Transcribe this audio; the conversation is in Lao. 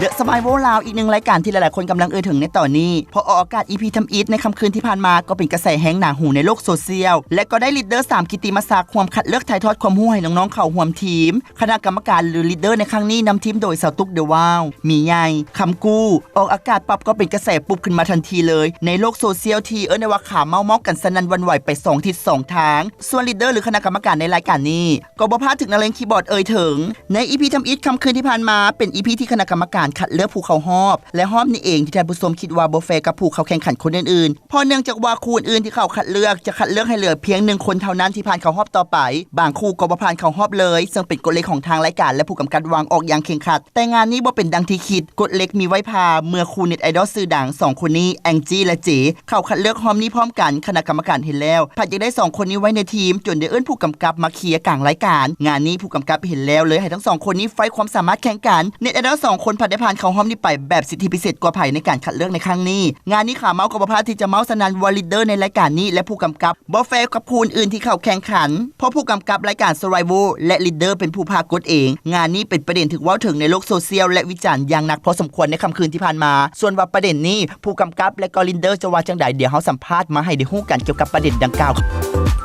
The Survivor ລາວ ອີກໜຶ່ງລາຍການທີ່ຫຼາຍໆຄົນກຳລັງເອີ່ຍເຖິງໃນຕອນນີ້ ເພາະອອກອາກາດ ອີພີ ທຳອິດໃນຄ່ຳຄືນທີ່ຜ່ານມາ ກໍເປັນກະແສແຮງໜາຫູໃນໂລກໂຊຊຽວ ແລະກໍໄດ້ leader ສາມກິດຕິມະສັກ ຮ່ວມຄັດເລືອກຖ່າຍທອດຄວາມຮູ້ໃຫ້ນ້ອງໆເຂົ້າຮ່ວມທີມ. ຄະນະກຳມະການ ຫຼື leader ໃນຄັ້ງນີ້ນຳທີມໂດຍ ສາວຕຸກ The Wow, ໝີໃຫຍ່, ຄຳກູ້. ອອກອາກາດປັບກໍເປັນກະແສປຸບຂຶ້ນມາທັນທີເລີຍ ໃນໂລກໂຊຊຽວທີ່ເອີ້ນໄດ້ວ່າຂາເມົາເມົາກັນສະໜັ່ນຫວັ່ນໄຫວໄປສອງທິດສອງທາງ. ສ່ວນ leader ຫຼືຄະນະກຳມະການໃນລາຍການນີ້ ກໍບໍ່ພາດຖືກນັກເລງຄີບອດເອີ່ຍເຖິງ. ໃນ ອີພີ ທຳອິດຄ່ຳຄືນທີ່ຜ່ານມາ ເປັນ ອີພີ ທີ່ຄະນະກຳມະການຄັດເລືອກຜູ້ເຂົ້າຮອບ ແລະຮອບນີ້ເອງທີ່ທ່ານຜູ້ຊົມຄິດວ່າບໍ່ແຟກັບຜູ້ເຂົ້າແຂ່ງຂັນຄົນອື່ນໆ ເພາະເນື່ອງຈາກວ່າຄູ່ອື່ນໆທີ່ເຂົ້າຄັດເລືອກຈະຄັດເລືອກໃຫ້ເຫຼືອພຽງໜຶ່ງຄົນເທົ່ານັ້ນທີ່ຜ່ານເຂົ້າຮອບຕໍ່ໄປ. ບາງຄູ່ກໍບໍ່ຜ່ານເຂົ້າຮອບເລີຍ ເຊິ່ງເປັນກົດເຫຼັກຂອງທາງລາຍການ ແລະຜູ້ກຳກັບວາງອອກຢ່າງເຄັ່ງຄັດ. ແຕ່ງານນີ້ບໍ່ເປັນດັ່ງທີ່ຄິດ, ກົດເຫຼັກມີໄວ້ຖ້າເມື່ອຄູ່ເນັດໄອດອລຊື່ດັງສອງຄົນນີ້ ແອງຈີ່ ແລະ ເຈ ເຂົ້າຄັດເລືອກຮອບນີ້ພ້ອມກັນ. ຄະນະກຳມະການເຫັນແລ້ວ ພັດຢາກໄດ້ສອງຄົນນີ້ໄວ້ໃນທີມ ຈົນໄດ້ເອີ້ນຜູ້ກຳກັບມາເຄີຍກາງລາຍການ. ງານນີ້ຜູ້ກຳກັບເຫັນແລ້ວເລີຍໃຫ້ທັງສອງຄົນນີ້ໄຟຄວາມສາມາດແຂ່ງກັນ. ເນັດໄອດອລສອງຄົນພັດໄດ້ຜ່ານເຂົ້າຮອບນີ້ໄປແບບສິດທິພິເສດກວ່າໃຜໃນການຄັດເລືອກໃນຄັ້ງນີ້. ງານນີ້ຂາເມົາກໍບໍ່ພາດທີ່ຈະເມົາສະໜັ່ນວ່າ leader ໃນລາຍການນີ້ ແລະຜູ້ກຳກັບບໍ່ແຟກັບຄູ່ອື່ນໆທີ່ເຂົ້າແຂ່ງຂັນ ເພາະຜູ້ກຳກັບລາຍການ Survivor ແລະ leader ເປັນຜູ້ພາກົດເອງ. ງານນີ້ເປັນປະເດັນຖືກເວົ້າເຖິງໃນໂລກໂຊຊຽວ ແລະວິຈານຢ່າງໜັກພໍສົມຄວນໃນຄ່ຳຄືນທີ່ຜ່ານມາ. ສ່ວນວ່າປະເດັນນີ້ ຜູ້ກຳກັບ ແລະກໍ leader ຈະວ່າຈັ່ງໃດ ດຽວເຮົາສຳພາດມາໃຫ້ໄດ້ຮູ້ກັນກ່ຽວກັບປະເດັນດັ່ງກ່າວ.